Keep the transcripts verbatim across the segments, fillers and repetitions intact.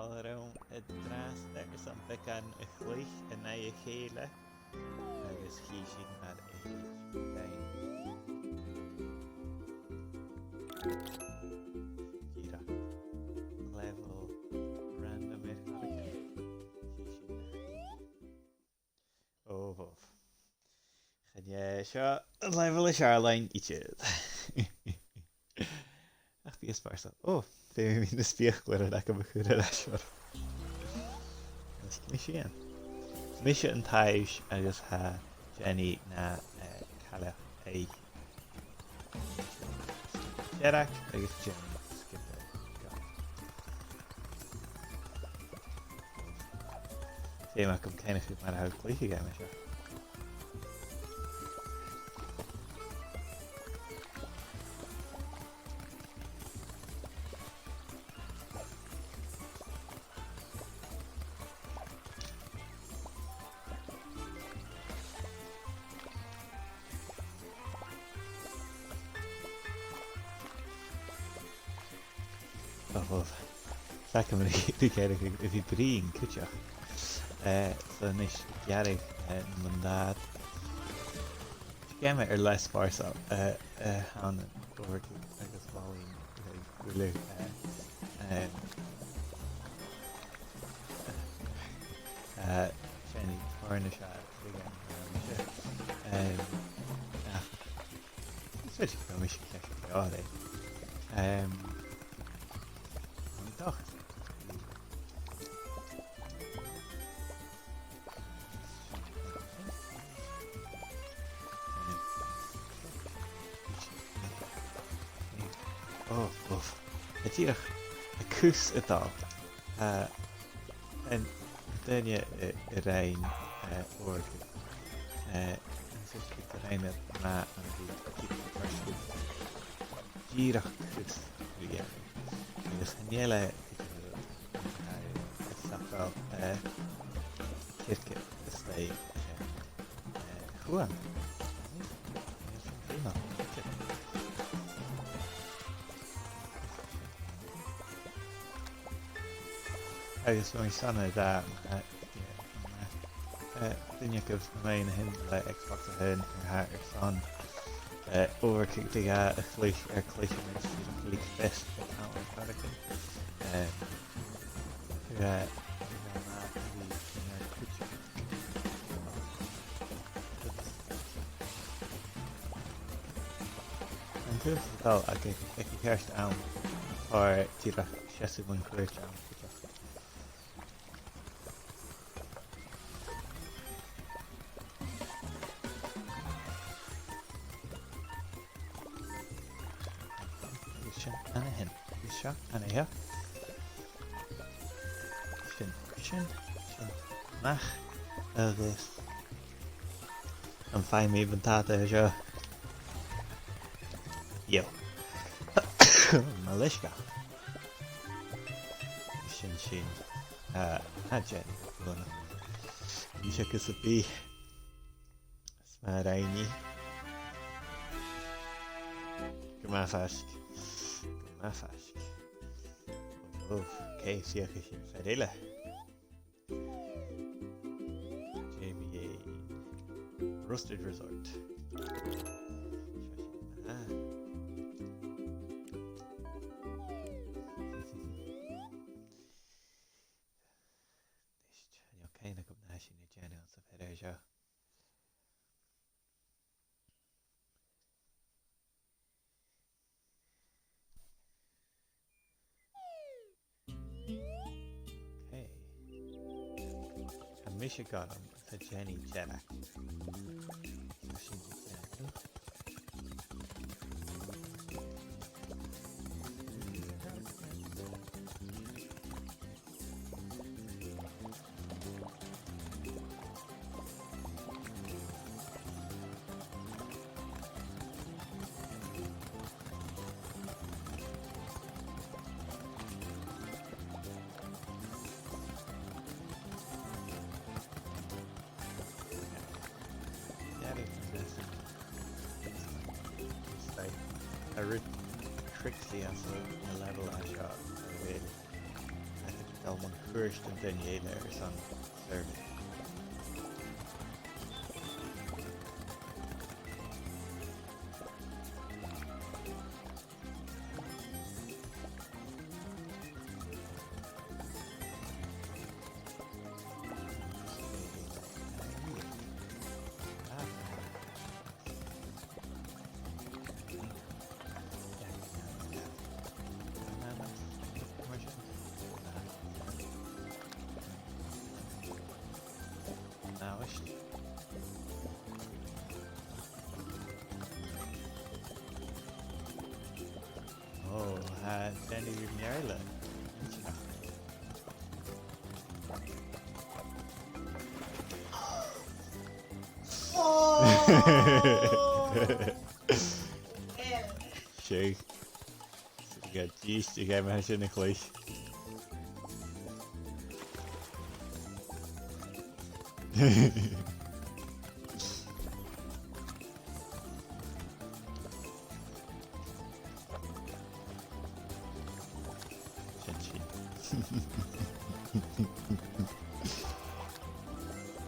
Fàilte romhaibh an-dràsta airson beagan a chluich an aghaidh a chèile agus chì sinn mar a thèid dhuinn. Dìreach level random air choreigin. Chì sinn. Ò, bhobh. Chan e seo an level as fheàrr leinn idir. Ach bidh e spòrsail. Ò, feumaidh mi na speuclairean agam a chur air ais orm. Agus mise an, mise an taibhs agus tha Jenny na, eh, cailleach-oidhche. Dearg agus Jenny sgioba. Feumaidh mi cuimhneachadh mar a tha cluiche a' gheama seo. Ò, bhobh. Tha cuimhne agam ri, ri Geraint a bhith a' bruidhinn cuideachd. Eh, so a-nis Geraint, eh, nam dad. Geama air leth spòrsail, eh, eh, tha ann an Overcooked agus mholainn, eh, uile, eh, em, eh, Jenny, tha na seo, em, ach, is fheudar gu bheil mise ceart gu leòr, eh. Em, an tocht. Ò, ò. Tha dìreach a' chùis a' dol. Eh, an duine a, a rinn, eh, Overcooked, eh, an siud a rinn e math an-diugh, dìreach a' chùis a rinn. Agus chan eil e, eh, a' sacadh, eh, circe a-staigh, eh, eh, chuan. Agus bha mi sona dha, eh, eh, duine agaibh a-muigh an sin le Xbox a h-aon, air, airson, eh, Overcooked a dhà a chluich air cluiche, agus dìreach leak fest a' tàladh air choreigin. Eh, eh, eh, An cùis a' dol aig, aig a' cheart àm, tha dìreach seasamh mun cuairt ann cuideachd. Agus sin an sin. Agus seo an seo. Sin, sin, sin. Mach agus am faigh mi buntàta seo? Yo. Mo leisgeul. Sin sin. Ah, tha Jenny buan. Nì seo gus am bi. Is mar a rinn i. Gu math faisg. Gu math faisg. Ò, ok, feuchaidh sinn fear eile. Jamie A. Rusted Resort. Ah. Nist, chan eil cuimhne agam na sin a' dèanamh anns a' bheir seo. Ok. Tha mise gorm, tha Jenny dearg. Tha sin dearg. That is fantastic. It's like a ri-, Trixie anns a', a' level a tha seo, a bheil, I think Gabh mo chuairt an duine eile airson service. Oh, tha Danny ri mèirle. Oh! Seadh. Ged a dh'fhàs e, ged a bha sin a' cluich. Sin sin.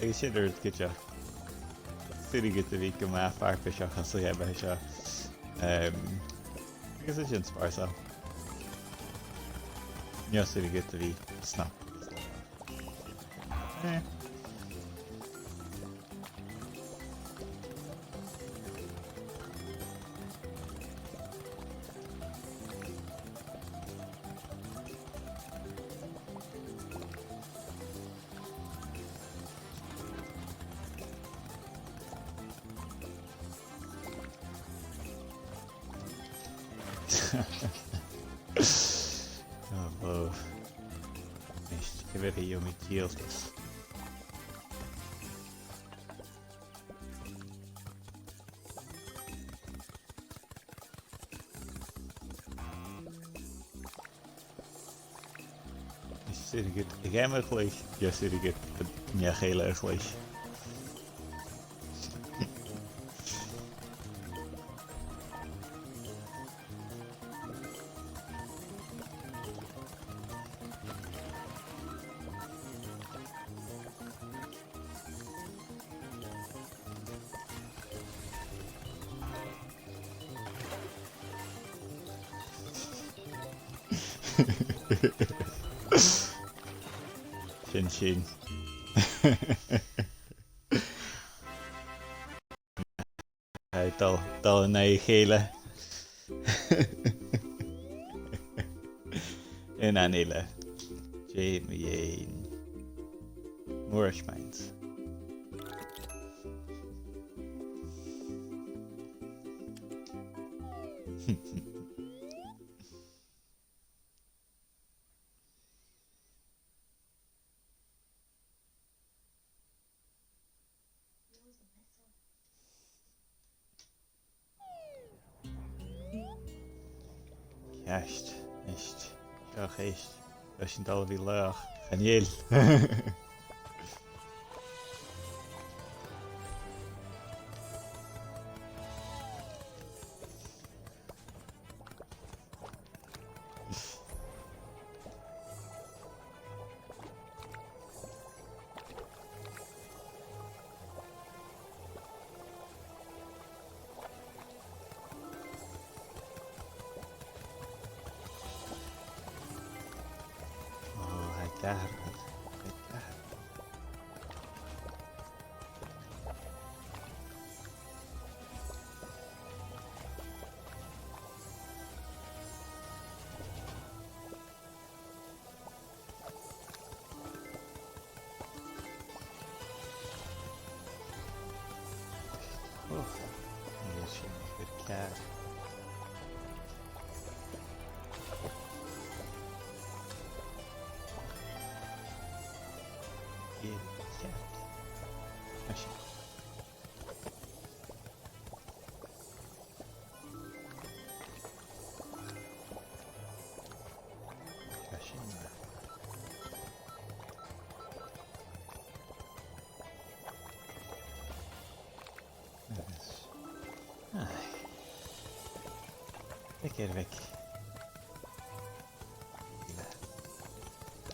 Agus sin ar cuideachd. Saoilidh tu a bhith gu math farpaiseach às a' gheama seo. Ehm, agus sin spòrsail. No saoilidh tu a bhith snog. Eh. Oh, wow. Is e, cò mheud a gheibh mi dìoltas? Is saoilidh tu a' gheama a chluich, no saoilidh tu an neach eile a chluich. Sin sin. Aidh, dol, dol an aghaidh a chèile. Aon àm eile. Dè mu dheidhinn Moorish Mines? Ceist, ceist. Seo a' cheist. Bheil sinn a' dol a bhith laghach? Chan eil. Oh, tha e ag atharrachadh. Tha e ag atharrachadh. Oh, yes, you make it cat. Good cat. Actually. Aye. Beag air bheag.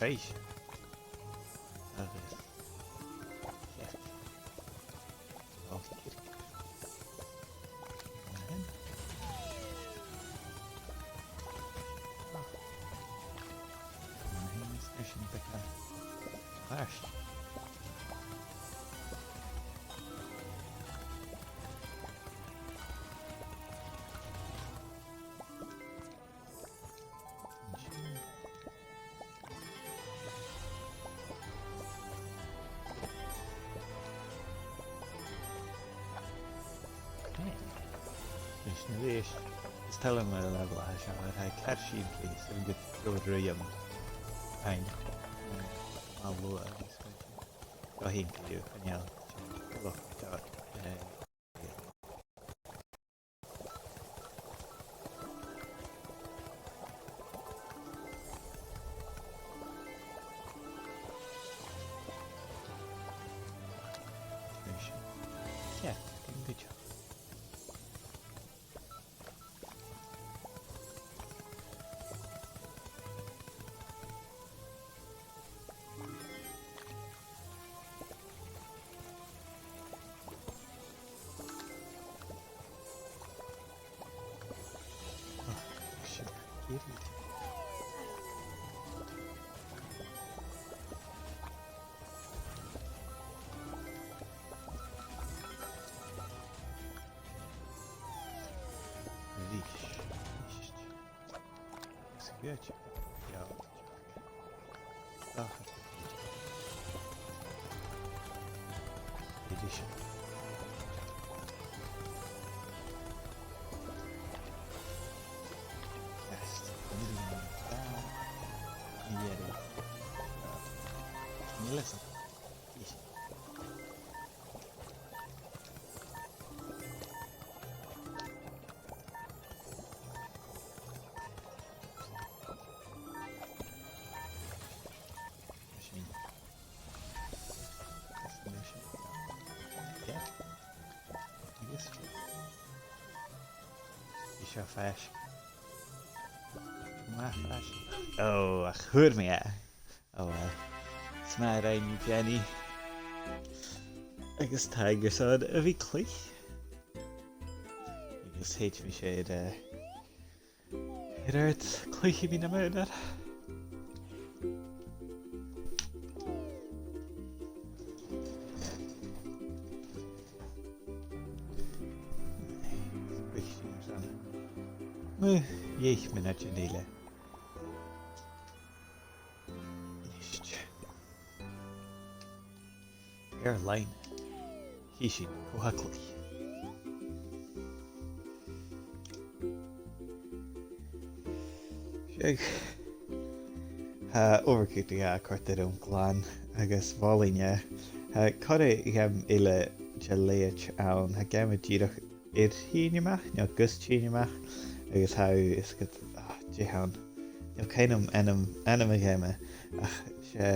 Right. Agus ceart. Ò, ceart. Ahem. Ach. Ahem, is e sin beag a... Ach. Leis na bhìos, is toil leam an leibheil a tha seo, tha e car sìmplidh, is toil leam gu bheil ruitheam fhèin. Má luath, is go hin go dtí chan eil sin luach. Sin. Yeah, good job. Good. Yeah. Ah. Edition. Yes. Yeah. Melissa. Yes. Machine. Destination. Yeah. Yes. Bidh seo faisg. Math faisg. Ò, ach fhuair mi e. Ò, well. 'S math a rinn mi, Jenny. Agus taing airson a bhith a' cluich. Agus thèid mise air, eh, air adhart cluiche mi nam aonar. Mu dheich mionaidean eile. Nist. Airline. Chì sinn cò tha a' cluich. Seadh. Tha Overcooked a dhà a' còrdadh rium glan agus mholainn e. Tha corra gheama eile de leithid ann. Tha geama dìreach air tighinn a-mach, no gus tighinn a-mach, agus tha thu, is gu, ah, dè th' ann. Chan eil cuimhn' agam ainm, ainm a' gheama, ach 's e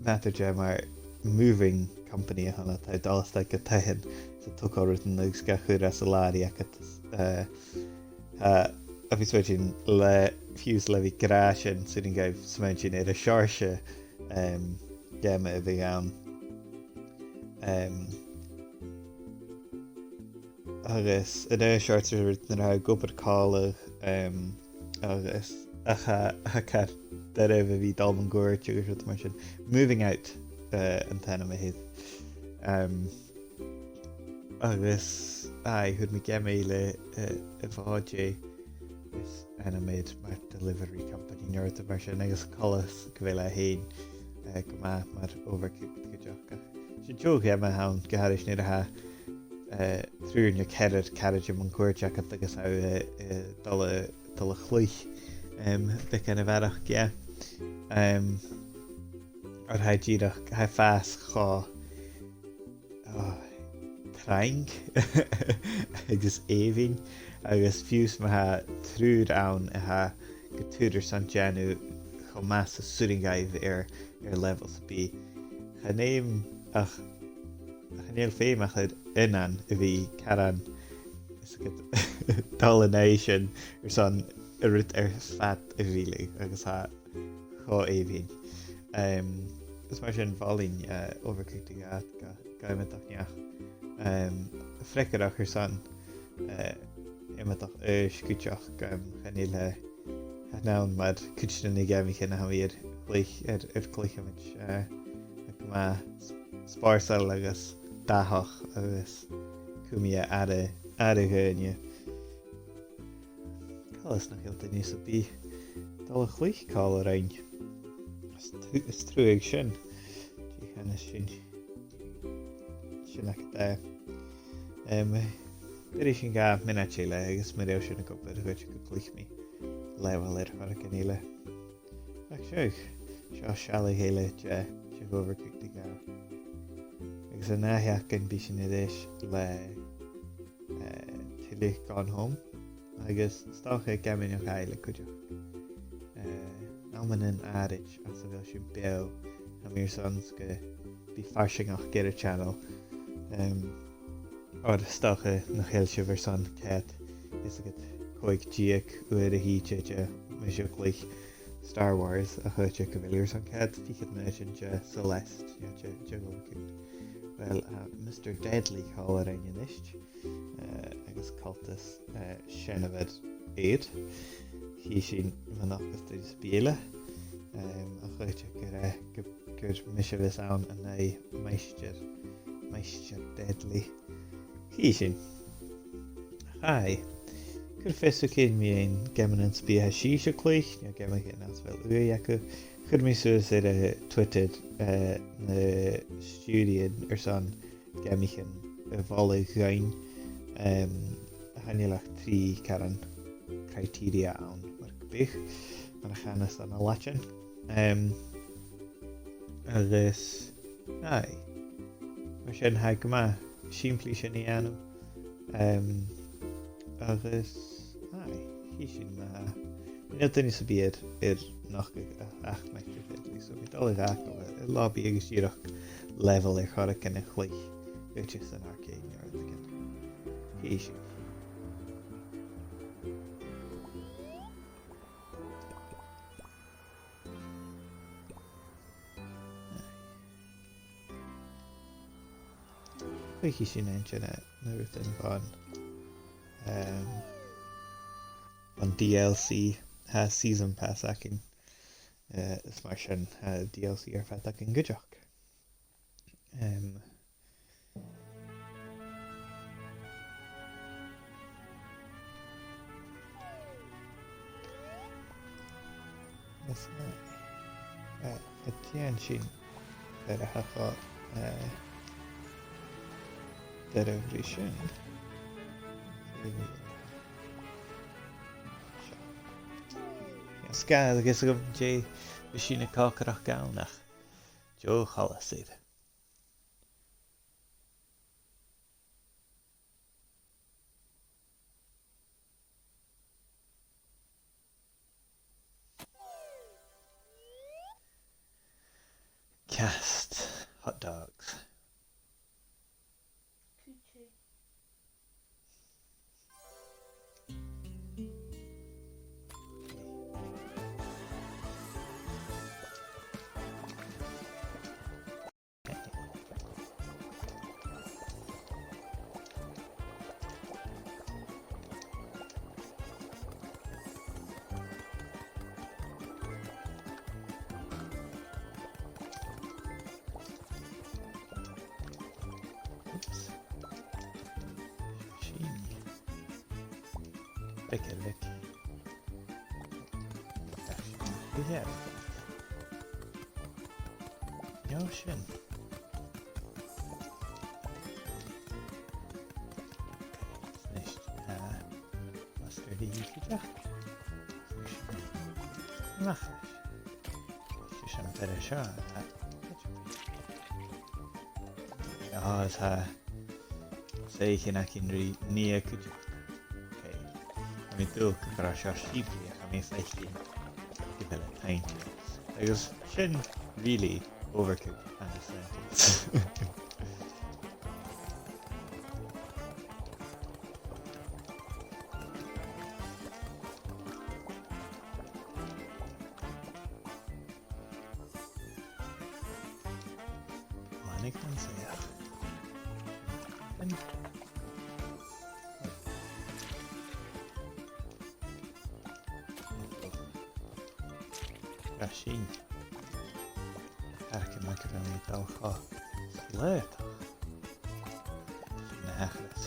math dha-rìribh mar moving company a th' ann, tha thu a' dol a-steach gu taighean, 's a' togail rudan agus ga chur às an làraidh agad, eh, tha, a bhith smaointinn le, fiù 's le bhith ag ràdh sin, 's urrainn dhuibh smaointinn air an seòrsa, em, geama a bhiodh ann. Em, Agus an aon seòrsa rud nuair a tha thu ag obair còmhla, em, agus, ach tha, tha e car doirbh a bhith a' dol mun cuairt agus rud mar sin. Moving Out, eh, an t-ainm a th' air. Em, agus, aye, fhuair mi geama eile, eh, a' Mhòd, is ainm air mar delivery company no rud mar sin, agus coltas gu bheil e fhèin, eh, gu math mar Overcooked cuideachd. Ach 's e deagh gheama a th' ann, gu h-àraidh nuair a tha, eh, triùir no ceathrar caraidean mun cuairt agad agus tha thu, eh, eh, dol a, dol a chluich, em, beagan a bharrachd, yeah. Em, oir tha e dìreach, tha e a' fàs cho, ah, trang agus èibhinn, agus fiù 's ma tha triùir ann a tha gu tur airson dèanamh cho math 's as urrainn dhaibh air, air level sam bith. Chan fheum ach, chan eil feum ach air aonan a bhith caran is gu dol an aghaidh sin airson an rud air fad a mhilleadh agus tha cho èibhinn. Em, is mar sin, mholainn, eh, Overcooked a dhà gu, gu iomadach neach. Em, freagarrach airson, eh, iomadach aois cuideachd, em, chan eil, eh, chan ann mar cuid de na geamaichean a tha mi air cluich, air, air cluicheamaid, eh, ach gu math s-, spòrsail agus dathach agus cumaidh e aire, aire dhaoine. Coltas nach eil duine sam bith a' dol a chluich còmhla rinn. Is tru-, is truagh sin. Dè chanas sinn? Sin agad e. Em, bheir sinn dà mhionaid eile agus mura h-eil sin ag obair, dh'fhaodte gun cluich mi level air choreigin eile. Ach seo, seo sealladh eile de, de dh'Overcooked a dhà. Agus an ath sheachdain bidh sinn air ais le, eh, tuilleadh Gone Home, agus 's dòcha geamannan eile cuideachd. Eh, amannan àraid anns a bheil sinn beò, tha mi airson 's gum bi farsaingeachd air a' channel. Em, oir 's dòcha nach eil sibh airson ceud is a còig-deug uair a thìde de, de mise a' cluich Star Wars, ach dh'fhaodte gu bheil sibh airson ceud fichead mionaidean de Celeste, no de, de dh'Overcooked. Uill, eh, Mister Deadly còmhla rinn a-nis, eh, agus coltas, eh, seanmhair air. Chì sinn mun fhaca sinn duine sam bith eile. Em, ach dh'fhaodte gur, eh, gur, gur mise a bhios ann an aghaidh Maighstir, Maighstir Deadly. Chì sinn. Hi. Cuir fios thugainn mu dheidhinn geamannan sam bith a tha sibhse a' cluich, no geamannan anns a bheil ùidh agaibh. Chuir mi suas air, eh, Twitter, eh, na stiùiridhean airson geamaichean a mholadh dhuinn. Em, chan eil ach trì caran criteria ann, mar gum biodh, mar a chanas iad ann an Laideann. Em, agus, aye. Mar sin, tha e gu math sìmplidh sin a dhèanamh. Em, agus, aye, chì sinn ma tha, chan eil duine sam bith air, air nochdadh ach, ach Maighstir Deadly, so bidh mi a' dol a dh'fhàgail an lobby agus dìreach level air choreigin a chluich, which is an arcade no rudeigin. Chì sibh. Chluichidh sinn an-diugh na, na rudan bhon, em, bhon D L C, tha season pass againn. Eh, is mar sin, tha D L C air fad againn cuideachd. Em, Is, eh, eh, a' tighinn sin, air a' chall, eh, air a' bhriseadh. Seo. Is gabh agus a' gabhail dè bhios sinn a' còcaireachd ann ach deagh choltas air. Ceast. Hot dogs. Oops. Sin. Beag air bheag. Beag air bheag. Neo sin. Is nis, eh, mustard i cuideachd. Nach. Is an fhear seo, eh, ah, is, eh, 's e sin againn ri nighe cuideachd. Ok. Tha mi an dùil gu bheil seo sìmplidh, ach tha mi a' faicinn gu bheil e taingeil. Agus sin really Overcooked and the Scientist. Nig an saoch. An. Ga sin. Ar cem a gur an dal cho. Slat. Sin a thachras.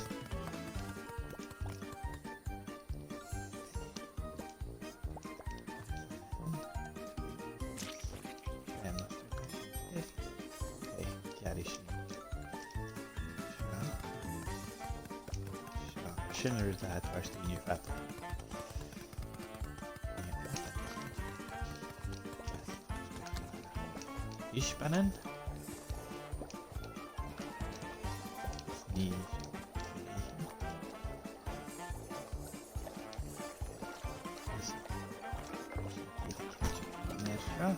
Em, eh, gearraidh sin. Seo. Seo. Sin a rud a tha a' toirt an-diugh fada. Isbeanan. Nì. Nì seo.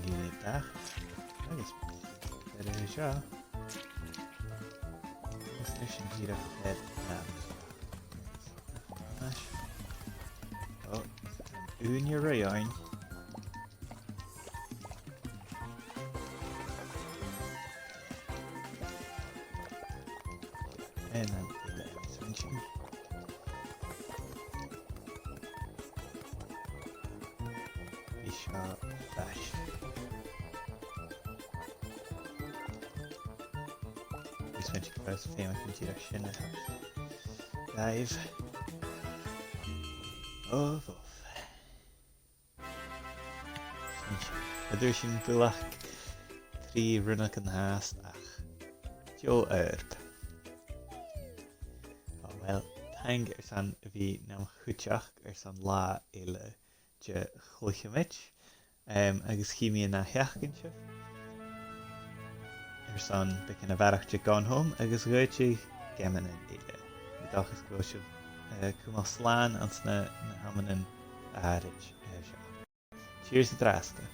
Gidheadach. Agus air a seo. Is leis an dìreach air an. Ais. Ò, ùine rèin. An an uile sin. Bidh seo fais. Is bheil sibh ag iarraidh sin a thabhairt dhaibh? Ò, bhò. An uair sin buileach trì rionnagan fhathast ach deagh oidhirp. Ò, uill, taing airson a bhith nam chuideachd airson latha eile de Chluicheamaid, em, agus chì mi an ath-sheachdain sibh airson beagan a bharrachd de Gone Home agus dh'fhaodte geamannan eile. Tha mi an dòchas gu bheil sibh, eh, a' cumail slàn anns na, na h-amannan àraid, eh, seo. Cheers an-dràsta.